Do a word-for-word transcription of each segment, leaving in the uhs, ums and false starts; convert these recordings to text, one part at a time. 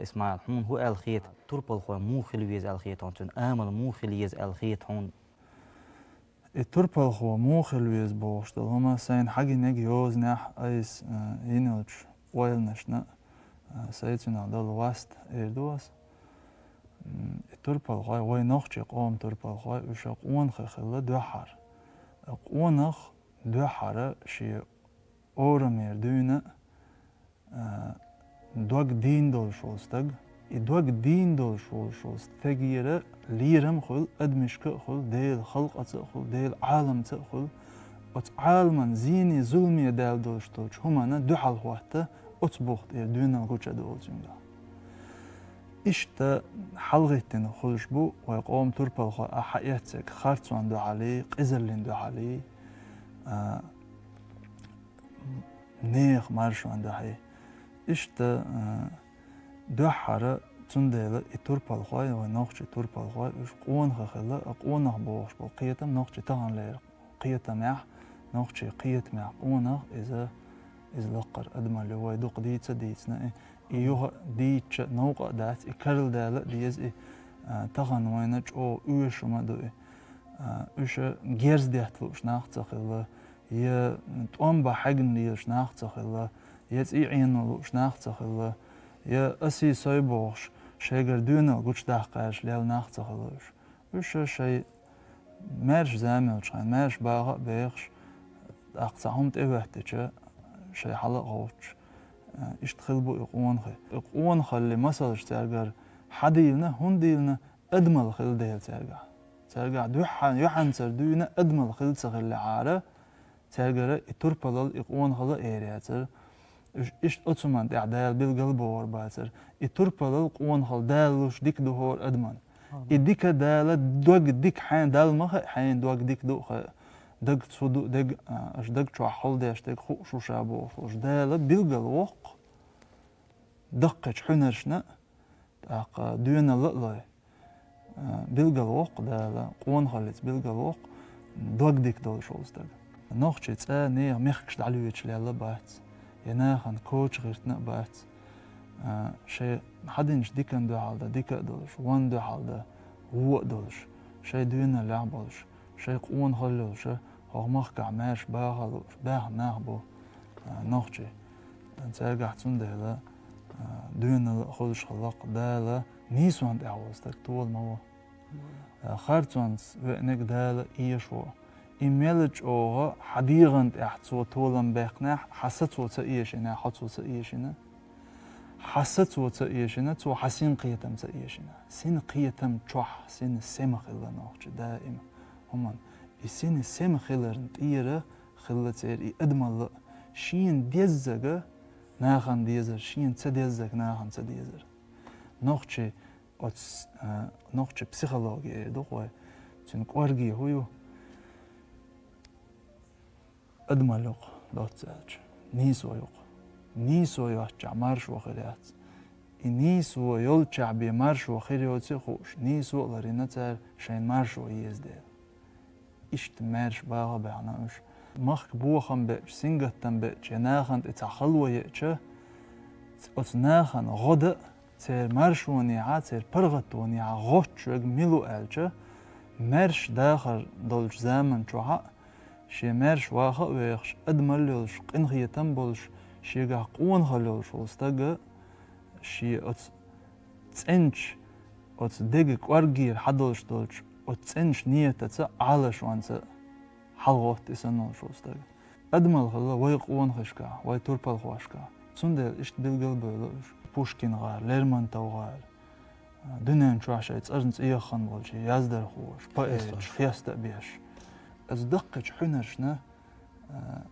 Исмаил, хьуна хӀун аьлла хета, турпалхой муха хила веза аьлла хета хьуна, цуьнан амал муха хила еза аьлла хета хьуна? И турпалхо муха хила веза бохуш долу хӀума сайна хьагинарг йозанехь айса, а, йина йолчу ойланашна, а, сайцунах долу васт эр ду ас. М, и турпалхой, вай нохчийн къоман турпалхой, уьш къонахий хилла дуьххьара. Къонах дуьххьара шен орамера дуьйна а, дог дийна долуш волу стаг. И дог дийна долуш волуш волу стагера лерам а хуьлу, адамашка а хуьлу, Делан халкъаца а хуьлу, Делан Ӏаламца а хуьлу. Оцу Ӏаламан зене, зуламе даьлла долуш долчу хӀуманна дуьхьал хӀотта, оцу бух тӀера доьналла гуча а долу цуьнгахь. Иштта хьалагӀиттина хуьлуш бу вай къоман турпалхой, а, хьаэццерг харцонна дуьхьалий, къизаллина дуьхьалий, а, нехан маршонна дуьхьий. Иштта, а, дуьххьара, цундела и турпалхой, вай нохчийн турпалхой, уьш къонахий хилла, а, къонах бохуш болу кхетам нохчийн таханлера кхетамехь, нохчийн кхетамехь къонах иза, иза лакхара адамалла ю, вай дукха дийца а дийцина и, и юха дийцча новкъа а дац, и карладала а деза и, а, тахана вайна чӀогӀа оьшуш хӀума а ду и. А, уьш герз детта лууш нах а ца хилла, я тӀом бан хьегна лелаш нах а ца хилла, я цӀий Ӏено лууш нах а ца хилла, я асий, сой бохуш, шайгара доьналла гучудаккха гӀерташ лелла нах а ца хилла уьш. Уьш шайн маьрша зама йолчу хенахь, маьрша баха а бехаш, тӀаккха цхьа хӀума тӀехӀоьттича, шайн хьала а гӀовттуш, а, иштта хилла бу и къонахий. И къонахаллин масалш цаьргара хьадийлина, хӀунда дийлина, адамалла хилла дела цаьргахь. Цаьргахь дуьххьа-, юьхьанцара дуьйна адамалла хилла ца хиллехьара, цаьргара и турпалалла, и къонахалла а эр яцара. Уьш иштта оцу хӀуманна тӀехь Дала билгал а бохур бацара. И турпалалла, къонахалла Дала луш дика ду хӀора адамна. И дика Дала, дог дика хьайн Далла ма хаьа, хьайна дог дика ду а хаьа. Даг цу ду, даг, а, аша даг чохь хьулдеш даг хууш ву ша бохуш волуш Дала билгал воккху даккхийчу хьуьнаршна, тӀаккха доьналла а лой, а, билгал воккху Дала, къонахаллица билгал воккху, дог дика долуш волу стаг. Нохчий цӀа нехан мехкаш дӀалоьцуш лелла а бац, я нахана коча гӀиртина а бац. А, шайн хьадинчу диканна дуьхьал дан дика а долуш, ванна дуьхьал дан вон а долуш, шайн доьналлехь а болуш, шайн къонахалла йолуша, хӀокху махкахь маьрша баха а лууш, баьхна нах бу, а, нохчий. Цаьргахь цундела, а, доьналла а хуьлуш хилла-кх, Дала нийсонна тӀехь волу стаг тола ма ву. А, харцонца веаниг Дала эшаво. И мел чӀогӀа хьан дегӀан тӀехь цо толам баьккхинехь, хьан са цо ца эшийна, хьо цо ца эшийна. Хьан са цо ца эшийна, цо хьан синкхетам ца эшийна. Синкхетам чохь сина сема хилла нохчий даим хӀуманна. И сина сема хиларна тӀера хилла церан и адамалла а, шена деззага нахана дезар, шена ца деззага нахана ца дезар. Нохчий оцу, а, нохчийн психологи эр ду-кх вай, цуьнан кӀорге хӀун ю? Адамалла ю-кх, доцца аьлча, нийсо ю-кх. Нийсо йоцчохь маршо хир яц. И нийсо йолчохь бен маршо хир йоций хууш, нийсо а ларйина цара шайна маршо еза дела. Иштта маьрша баха а баьхна уьш. Махка бохам беача, сингаттам беача, я нахана тӀе цхьа хало еача, оцу нахана гӀо дан а, церан маршонехьа, церан паргӀатонехьа гӀотташ верг мила ву аьлча, маьрша дахар долчу заман чохь а, шен маьрша ваха а вехаш, адамалла йолуш, къинхетам болуш, шегахь къонахалла йолуш волу стага, шен оцу цӀеначу, оцу дега кӀоргера хьадолуш долчу оцу цӀеначу нийятаца, Ӏалашонца хьалагӀотту и санна волуш волу стаг. Адамалла хилла вай къонахашкахь, вай турпалхошкахь. Цундела иштта билгал а бевлла уьш. Пушкин гӀар, Лермонтов гӀар, дуьнен чохь шайн цӀарна цӀе яххана болчу яздархоша, поэташа, хеста а беш. Оцу даккхийчу хьуьнаршна, а,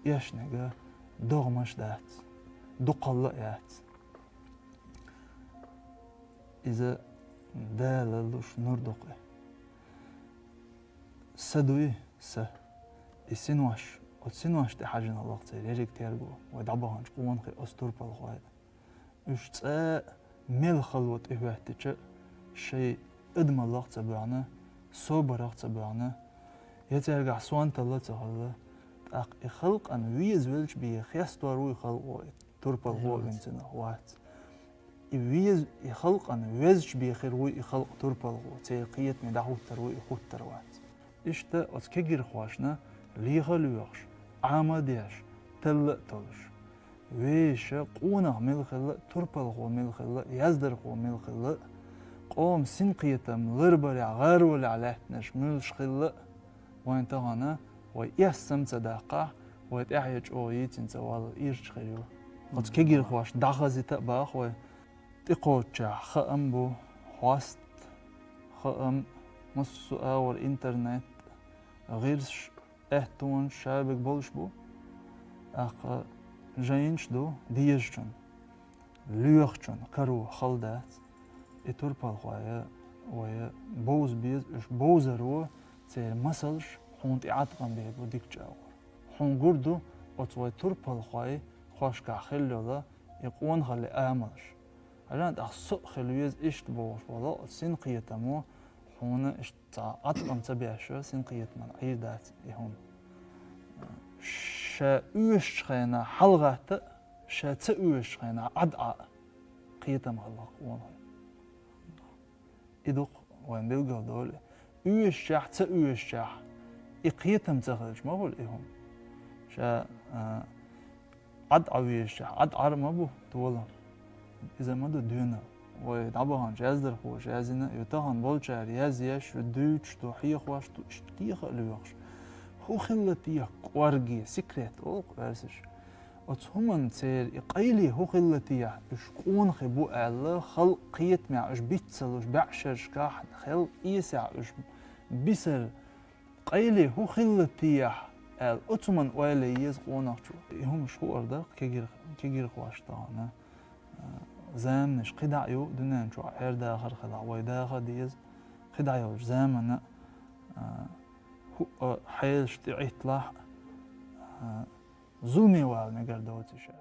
эшнарг догӀмаш а дац, дукхалла а яц. Иза Дала луш нур ду-кх и. Са дуй, са. И синош, оцу синошна тӀе хьаьжжина хилла-кх церан ерриг терго, вай дӀабаханчу къонахий, оцу турпалхой. Уьш цкъа а мел хало тӀехӀоьттича а, шайн адамаллах а ца боьхна, собарах а ца боьхна, я цаьргахь сонталла а ца хилла, тӀаккха и халкъана везавелча бен хестор вуй халкъо и? Турпалхо а вина цунах вац. И вез-, и халкъан везача бен хир вуй и халкъ турпалхо, церан кхетаме дӀахӀуттур вуй, и хӀуттур вац. Иштта оцу кегирхошна леха а лоьхуш, Ӏама а деш, талла а толлуш. Вешан къонах мила хилла а, турпалхо мила хилла а, яздархо мила хилла а, къоман синкхетам ларбарехь, гӀаролехь лаьттинарш муьлш хилла а, вайн тахана вай эс сама ца даккхахь, вай тӀаьхье чӀогӀа йийцина ца валла ирча хир ю. Оцу кегирхошна дӀахазийта а боху вай. ТӀекхоччехь хаам бу, хьост, хаам, массо а агӀор интернет, гӀирсаш, аьттонаш шаберг болуш бу. ТӀаккха жайнаш ду дезачун, лоьхучун каро хала дац. И турпалхой вай бовза беза, уьш бовзаро церан масалш хьуна тӀе Ӏаткъам бер бу дикачу агӀор. Хьуна гур ду оцу вай турпалхойн хьошкахь хилла йолу и къонахаллин амалш. Хьажал, тӀаккха со а хила веза иштта бохуш волу оцу синкхетамо хьуна иштта цхьа Ӏаткъам ца беш, синкхетаман Ӏийр дац и хӀума. Ша оьшучу хенахь хьалагӀатта а, ша ца оьшучу хенахь Ӏад Ӏа а кхетам хилла къонахий. И ду-кх вайн билгалдолу. Оьшучехь, ца оьшучехь, и кхетам ца хилча ма хуьлу и хӀума. Ша, а, Ӏад Ӏа везачехь, Ӏад Ӏар ма бу толам. Иза ма ду доьналла. Вай дӀабаханчу яздархоша язйина, ю тахана болчара язъеш, ю дуьйцуш ду, хьехош ду, иштта леха а лоьхуш. ХӀун хилла техьа кӀорге, секрет олу-кх оьрсаша. Оцу хӀуманна церан и къайле хӀун хилла техьа, уьш къонахий бу аьлла, халкъан кхетамехь уьш биц ца луш, бӀешерашкахь, халкъан эсехь уьш бисар къайле хӀун хилла техьа аьлла, оцу хӀуманна ойла е еза къонахчо. И хӀуманаш хуур дара кегир-, кегирхошна тахана. А, заманаш кхидӀа а ю, дуьнен чохь хӀара дахар хилахь, вай даха а деза. КхидӀа йолчу заманна, а, хӀуъа хьелаш тӀеӀитталахь а, а, зуламе вала мегар доций ша.